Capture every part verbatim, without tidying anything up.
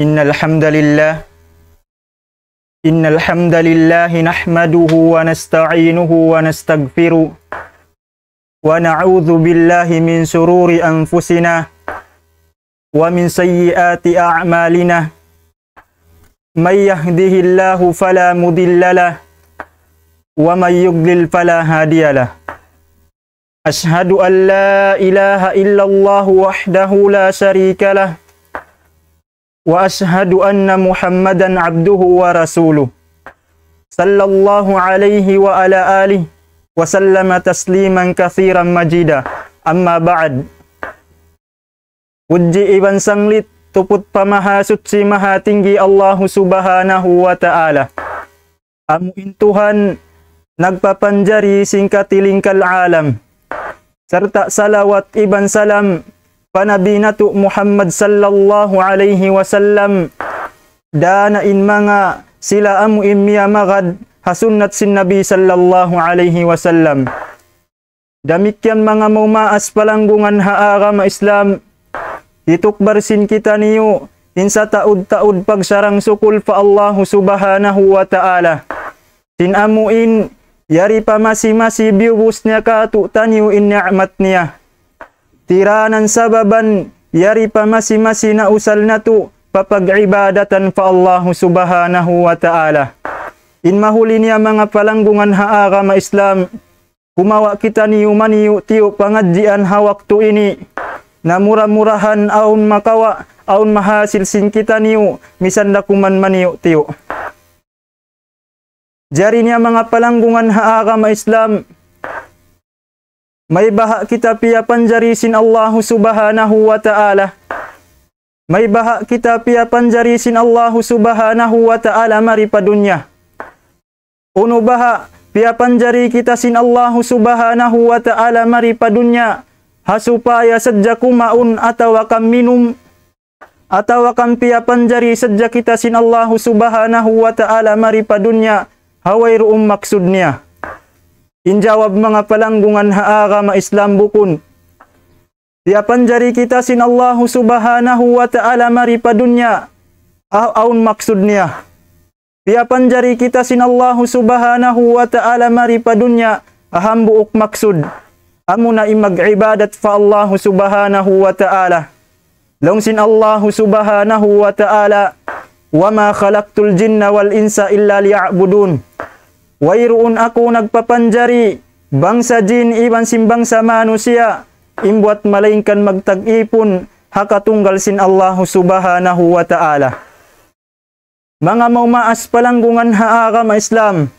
إن الحمد لله إن الحمد لله نحمده ونستعينه ونستغفره، ونعوذ بالله من شرور أنفسنا ومن سيئات أعمالنا. من يهده الله فلا مضل له، ومن يضلل فلا هادي له. أشهد أن لا إله إلا الله وحده لا شريك له، وأشهد أن محمدا عبده ورسوله، صلى الله عليه وعلى آله وسلم تسليما كثيرا مزيدا. أما بعد. Pudji iban sanglit tuput pa Mahasuchi Mahatinggi Allahu Subhanahu wa Ta'ala. Amu in Tuhan nagpapanjari sin katilingkal alam. Sarta' salawat iban salam pa Nabi natu' Muhammad sallallahu alayhi wasallam. Dana in manga sila amu in miyamagad ha sunnat sin Nabi sallallahu alayhi wasallam. Damikkiyan manga maumaas palanggungan ha agama Islam, hitukbal sin kitaniyu in sataud-taud pagsarang-sukul pa Allahu Subhanahu wa Ta'ala. Sin amu in, yari pa masi-masi biyubus niya kātu'niyu in ni'mat niya. Tiranan sababan, yari pa masi-masi nausal natu' pa pag-ibadatan pa Allahu Subhanahu wa Ta'ala. In mahuli niya manga palanggungan ha agama Islam, kumawa' kitaniyu maniyu-tiyu pangadjian ha waktu ini. Na mura-murahan awn makawa', awn mahasil sin kitaniyu, misan da kuman maniyu-tiyu. Jari niya manga palanggungan ha agama Islam, maybaha' kita piyapanjari sin Allahu Subhanahu wa Ta'ala. Maybaha' kita piyapanjari sin Allahu Subhanahu wa Ta'ala mari pa dunya. Unu baha' piyapanjari kita sin Allahu Subhanahu wa Ta'ala mari pa dunya, ha supaya sadja kumaun atawa kan minum, atawa kan piyapanjari sadja kita sin Allahu Subhanahu wa Ta'ala mari pa dunya, ha wayruun maksud niya. In jawab manga palanggungan ha agama Islam bukun. Piyapanjari kita sin Allahu Subhanahu wa Ta'ala mari pa dunya, a-, awn maksud niya. Piyapanjari kita sin Allahu Subhanahu wa Ta'ala mari pa dunya, ha hambuuk maksud. Amuna in mag-ibadat pa Allahu Subhanahu wa Ta'ala. Laung sin Allahu Subhanahu wa Ta'ala, وما خلقت الجن والإنس إلا ليعبدون. Wayruun aku nagpapanjari bangsa jin iban sin bangsa manusiya', in buwat malaingkan magtag-ipun ha katunggal sin Allahu Subhanahu wa Ta'ala. Manga maumaas palanggungan ha agama Islam.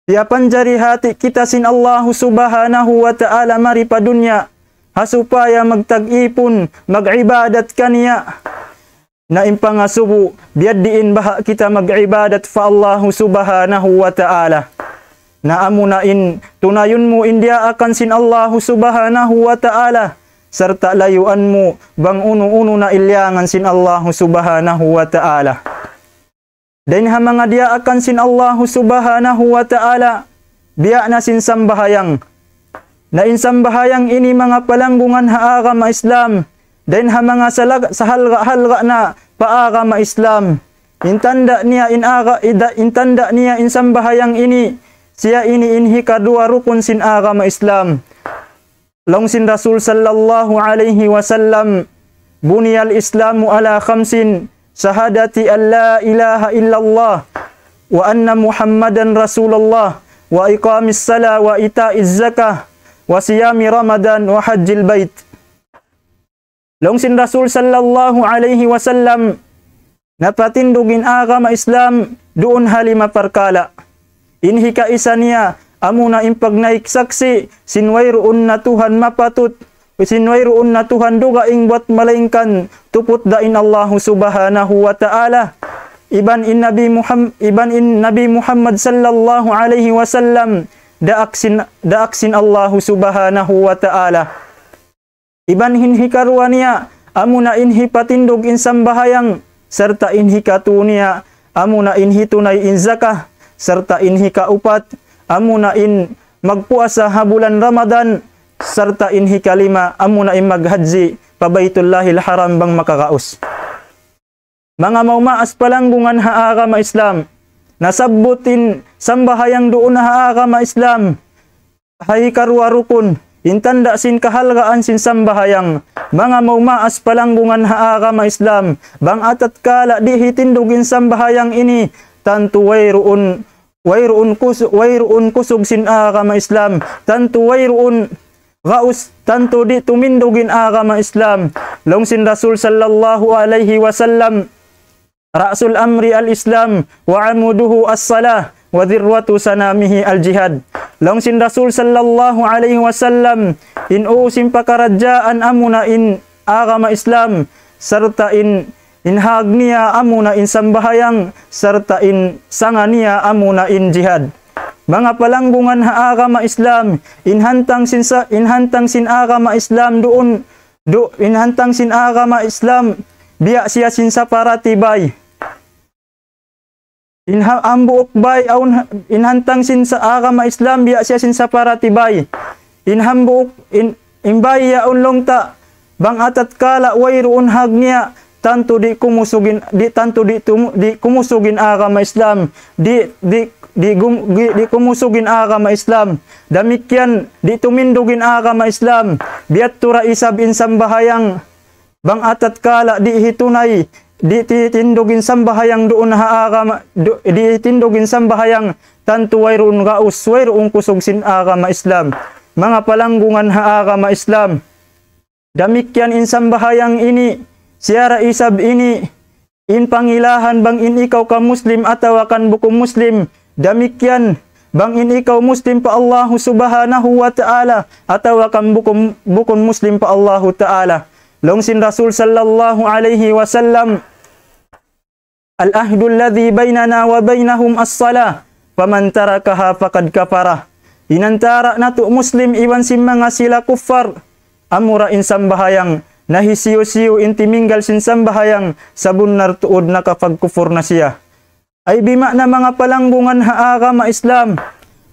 Piyapanjari hati kita sin Allahu Subhanahu wa Ta'ala mari pa dunya, ha supaya magtag-ipun, mag-ibadat kaniya. Na in pangasubu, biya' diin baha' kita mag-ibadat pa Allahu Subhanahu wa Ta'ala. Na amuna in tunayun mu in diyaakan sin Allahu Subhanahu wa Ta'ala, sarta' layuan mu bang unu-unu na iliyangan sin Allahu Subhanahu wa Ta'ala. Dayn ha manga diyaakan sin Allahu Subhanahu wa Ta'ala, biya' na sin sambahayang. Na in sambahayang ini manga palanggungan ha agama Islam, dayn ha manga salag-, sahalga'-halga' na pa agama Islam. In tanda' niya in aga-, ida-, in tanda' niya in sambahayang ini, siya ini in hikaduwa rukun sin agama Islam. Laung sin Rasul sallallahu alayhi wasallam, بني الإسلام على خمس، شهادة أن لا إله إلا الله، وأن محمدا رسول الله، وإقام الصلاة، وإيتاء الزكاة، وصيام رمضان، وحج البيت. Laung sin Rasul sallallahu alayhi wasallam, napatindug in agama Islam duun ha lima parkala'. In hikaisa niya, amuna in pagnaik saksi', sin wayruun na Tuhan mapatut, sin wayruun na Tuhan dugaing buwat malaingkan, tuput da in Allahu Subhanahu wa Ta'ala. Iban in Nabi Muham-, iban in Nabi Muhammad sallallahu alayhi wasallam, daak sin, daak sin Allahu Subhanahu wa Ta'ala. Iban in hikaruwa niya, amuna in hipatindug in sambahayang, sarta' in hikatu niya, amuna in hitunay in zakah, sarta' in hikaupat, amuna in magpuasa ha bulan Ramadan, sarta' in hikalima, amuna in maghajji pa Baytullahil Haram bang makagaus. Manga maumaas palanggungan ha agama Islam. Nasabbut in sambahayang duun ha agama Islam. Ha hikaruwa rukun, in tanda' sin kahalgaan sin sambahayang. Manga maumaas palanggungan ha agama Islam. Bang atatkala di' hitindug in sambahayang ini, tantu wayruun, wayruun kus-, wayruun kusug sin agama Islam. Tantu wayruun gaus, tantu di' tumindug in agama Islam. Laung sin Rasul sallallahu alayhi wasallam, رأس الأمر الإسلام وعموده الصلاة وذروة سنامه الجهاد. Laung sin Rasul sallallahu alayhi wasallam, in uu sin pakaradjaan amuna in agama Islam, sarta' in, in hag niya amuna in sambahayang, sarta' in sanga niya amuna in jihad. Manga palanggungan ha agama Islam, in hantang sin sa-, in hantang sin agama Islam duun, du-, in hantang sin agama Islam, biya' siya sin saparati bay. In ha-, hambuuk bay, awn ha-, in hantang sin sa-, agama Islam, biya' siya sin saparati bay. In hambuuk, in, in bay yaun laung ta, bang atatkala wayruun hag niya, tantu di' kumusug in, di', tantu di' tumu-, di' kumusug in agama Islam, di', di', di' gum-, di', di' kumusug in agama Islam. Damikkiyan, di' tumindug in agama Islam. Biya' tu ra isab in sambahayang, bang atatkala di' hitunay, di' titindug in sambahayang duun ha agama, du-, di' hitindug in sambahayang, tantu wayruun gaus, wayruun kusug sin agama Islam. Manga palanggungan ha agama Islam. Damikkiyan in sambahayang ini, siya ra isab ini, in pangilahan bang in ikaw kan Muslim atawa kan bukun Muslim. Damikkiyan, bang in ikaw Muslim pa Allahu Subhanahu wa Ta'ala, atawa kan bukun, bukun Muslim pa Allahu Ta'ala. Laung sin Rasul sallallahu alayhi wasallam, العهد الذي بيننا وبينهم الصلاة فمن تركها فقد كفر. In antara' natu' Muslim iban sin manga sila kuffar, amura in sambahayang, na hisiyu-siyu in timinggal sin sambahayang, sabunnal tuud nakapagkufur na siya. Ay bima'na manga palanggungan ha agama Islam,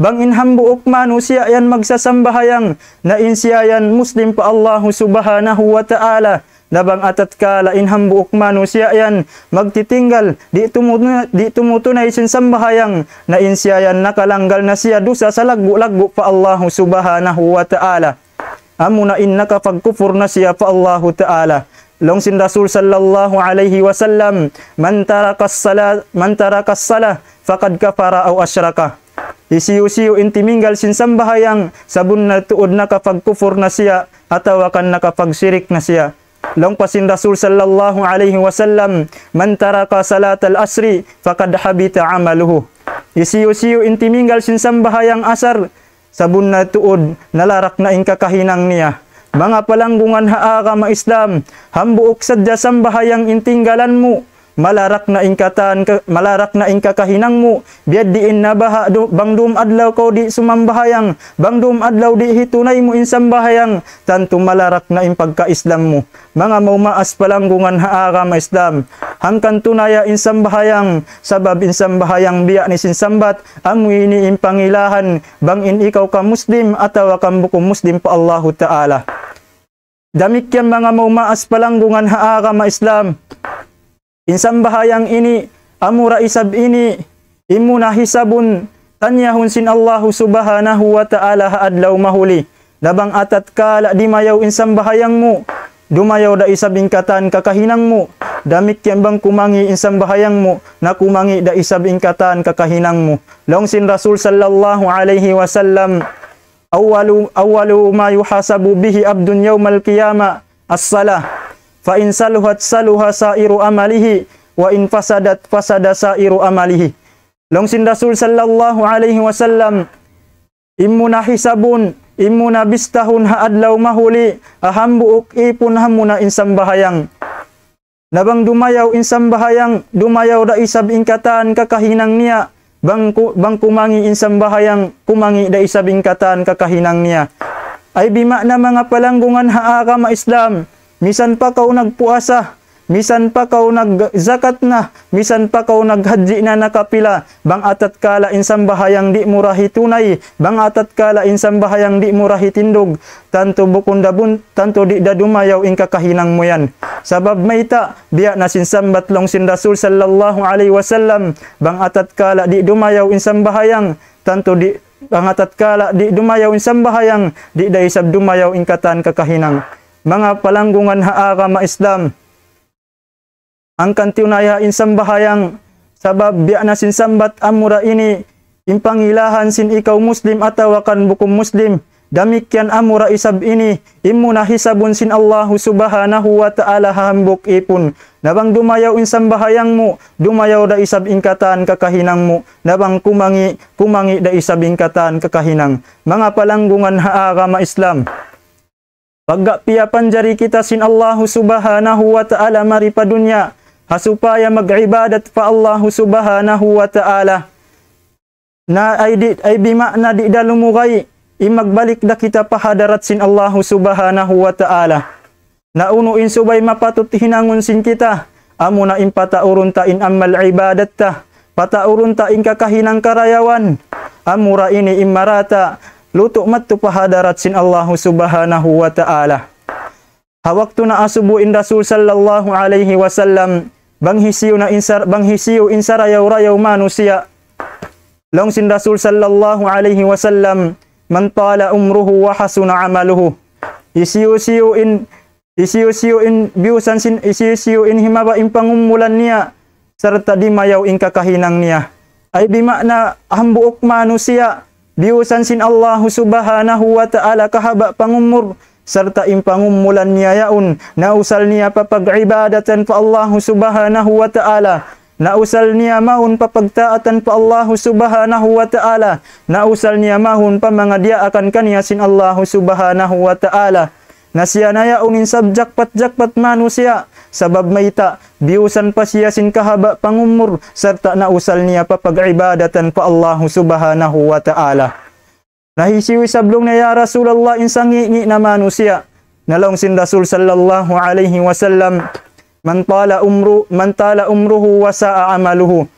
bang in hambuuk manusiya' yan magsasambahayang, na in siya yan Muslim pa Allahu Subhanahu wa Ta'ala, na bang atatkala in hambuuk manusiya' yan magtitinggal, di' tumutuna-, di' tumutunay sin sambahayang, na in siya yan nakalanggal na siya dusa salaggu'-laggu' pa Allahu Subhanahu wa Ta'ala. Amuna in nakapagkufur na siya pa Allahu Ta'ala. Laung sin Rasul sallallahu alayhi wasallam, من ترك الصلاة، من ترك الصلاة فقد كفر أو أشرك. Hisiyu-siyu in timinggal sin sambahayang, sabunnal tuud nakapagkufur na siya, atawa kan nakapagshirik na siya. Laung pa sin Rasul sallallahu alayhi wasallam, من ترك صلاة العصر فقد حبط عمله. Hisiyu-siyu in timinggal sin sambahayang asar, sabunnal tuud nalarak na in kakahinang niya. Manga palanggungan ha agama Islam, hambuuk sadja sambahayang in tinggalan mu, malarak na in katan ka-, malarak na in kakahinang mu, biya' diin na baha' du-, bang dum adlaw kaw di' sumambahayang, bang dum adlaw di' hitunay mu in sambahayang, tantu malarak na in pagka-Islam mu. Manga maumaas palanggungan ha agama Islam. Hangkan tunaya in sambahayang, sabab in sambahayang biya' ni sin sambat, amu ini in pangilahan, bang in ikaw kan Muslim atawa kan bukun Muslim pa Allahu Ta'ala. Damikkiyan manga maumaas palanggungan ha agama Islam. In sambahayang ini, amura isab ini, in muna hisabun, tanyahun sin Allahu Subhanahu wa Ta'ala ha adlaw mahuli. Na bang atatkala dimayaw in sambahayang mu, dumayaw da isab in katan kakahinang mu. Damikkiyan bang kumangi' in sambahayang mu, na kumangi' da isab in katan kakahinang mu. Laung sin Rasul sallallahu alayhi wasallam, أول، أول ما يحاسب به عبد يوم القيامة الصلاة، فإن صلحت صلح سائر عمله، وإن فسدت فسد سائر عمله. Laung sin Rasul sallallahu alayhi wasallam, in muna hisabun, in muna bistahun ha adlaw mahuli, ha hambuuk ipun ha muna in sambahayang. Na bang dumayaw in sambahayang, dumayaw da isab in katan kakahinang niya. Bang ku-, bang kumangi' in sambahayang, kumangi' da isab in katan kakahinang niya. Ay bima'na manga palanggungan ha agama Islam, misan pa kaw nagpuasa, misan pa kaw nagzakat na, misan pa kaw naghajji na nakapila, bang atatkala in sambahayang di' mu ra hitunay, bang atatkala in sambahayang di' mu ra hitindug, tantu bukun da bun-, tantu di' da dumayaw in kakahinang mu yan. Sabab mayta', biya' na sin sambat laung sin Rasul sallallahu alayhi wasallam, bang atatkala di' dumayaw in sambahayang, tantu di', bang atatkala di' dumayaw in sambahayang, di' da isab dumayaw in katan kakahinang. Manga palanggungan ha agama Islam, hangkan tiyunay ha in sambahayang, sabab biya' na sin sambat amura ini in pangilahan sin ikaw Muslim atawa kan bukun Muslim. Damikkiyan amura isab ini, in muna hisabun sin Allahu Subhanahu wa Ta'ala ha hambuuk ipun. Na bang dumayaw in sambahayang mu, dumayaw da isab in katan kakahinang mu. Na bang kumangi', kumangi' da isab in katan kakahinang. Manga palanggungan ha agama Islam. Pagga piyapanjari kita sin Allahu Subhanahu wa Ta'ala mari pa dunya, ha supaya mag-ibadat pa Allahu Subhanahu wa Ta'ala. Na ay di, ay bima'na di' da lumugay, in magbalik da kita pa hadarat sin Allahu Subhanahu wa Ta'ala. Na unu in subay mapatut hinangun sin kita, amuna in pataurun ta in amal ibadat ta, pataurun ta in kakahinang karayawan, amura ini in marata, lutu' madtu pa hadarat sin Allahu Subhanahu wa Ta'ala. Ha waktu naasubu in Rasul sallallahu alayhi wasallam, bang hisiyu na in sar-, bang hisiyu in sarayaw-rayaw manusiya'. Laung sin Rasul sallallahu alayhi wasallam, "Man tala umruhu wa hasuna amaluhu." Hisiyu-siyu in, hisiyu-siyu in biyusan sin, hisiyu-siyu in himaba in pangumulan niya, sarta' dimayaw in kakahinang niya. Ay bima'na hambuuk manusiya', biyusan sin Allahu Subhanahu wa Ta'ala kahaba' pangumul, sarta' in pangumulan niya yaun, nausal niya pa pag-ibadatan pa Allahu Subhanahu wa Ta'ala, nausal niya mawn pa pagtaatan pa Allahu Subhanahu wa Ta'ala, nausal niya mawn pa manga diyaakan kaniya sin Allahu Subhanahu wa Ta'ala. Na siya na yaun in sab jakpat-jakpat manusiya', sabab mayta', biyusan pa siya sin kahaba' pangumul, sarta' nausal niya pa pag-ibadatan pa Allahu Subhanahu wa Ta'ala. Na hisiyu isab laung niya, "Ya Rasulullah, in sangi'-ngi' na manusiya'?" Na laung sin Rasul sallallahu alayhi wasallam, "Man tala umru-, man tala umruhu wa sa'a amaluhu."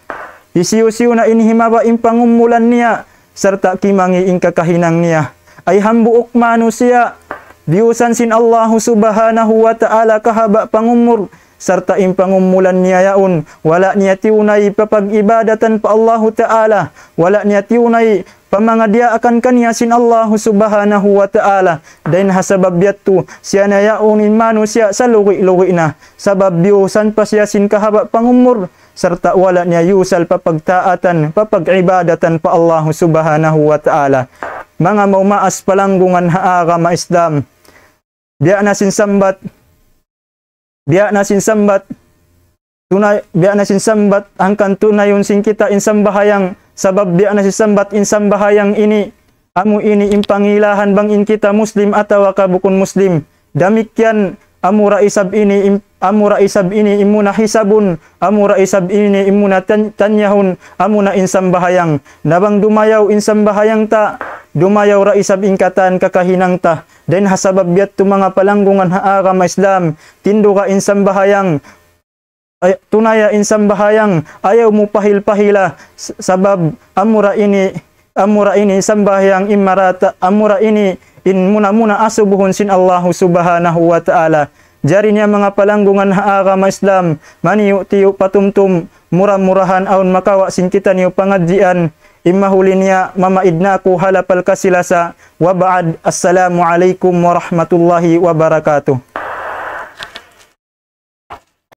Hisiyu-siyu na in himaba in pangumulan niya, sarta' kimangi' in kakahinang niya. Ay hambuuk manusiya', biyusan sin Allahu Subhanahu wa Ta'ala kahaba' pangumul, sarta' in pangumulan niya yaun, wala' niya tiyunay pa pag-ibadatan pa Allahu Ta'ala, wala' niya tiyunay pa manga diyaakan kaniya sin Allahu Subhanahu wa Ta'ala. Dayn ha sabab yadtu, siya na yaun in manusiya' salugi'-lugi' na. Sabab biyusan pa siya sin kahaba' pangumul, sarta' wala' niya yusal pa pagtaatan, pa pag-ibadatan pa Allahu Subhanahu wa Ta'ala. Manga maumaas palanggungan ha agama Islam. Biya' na sin sambat, biya' na sin sambat, tunay, biya' na sin sambat, hangkan tunayun sin kita in sambahayang, sabab biya' na sin sambat in sambahayang ini, amu ini in pangilahan bang in kita Muslim atawa ka bukun Muslim. Damikkiyan, amura isab ini, in, amura isab ini, in muna hisabun, amura isab ini, in muna tan-, tanyahun, amuna in sambahayang. Na bang dumayaw in sambahayang ta, dumayaw ra isab in katan kakahinang ta. Dayn ha sabab yadtu manga palanggungan ha agama Islam, tinduga in sambahayang, ay, tunaya in sambahayang, ayaw mu pahil-pahila, s-, sabab amura ini, amura ini sambahayang in marata, amura ini in muna-muna asubuhun sin Allahu Subhanahu wa Ta'ala. Jari niya manga palanggungan ha agama Islam, maniyu-tiyu patumtum, mura-murahan awn makawa' sin kitaniyu pangadjian, in mahuli niya mamaid na aku ha lapal kasi-lasa, wa ba'd, assalamu alaykum warahmatullahi wabarakatuh.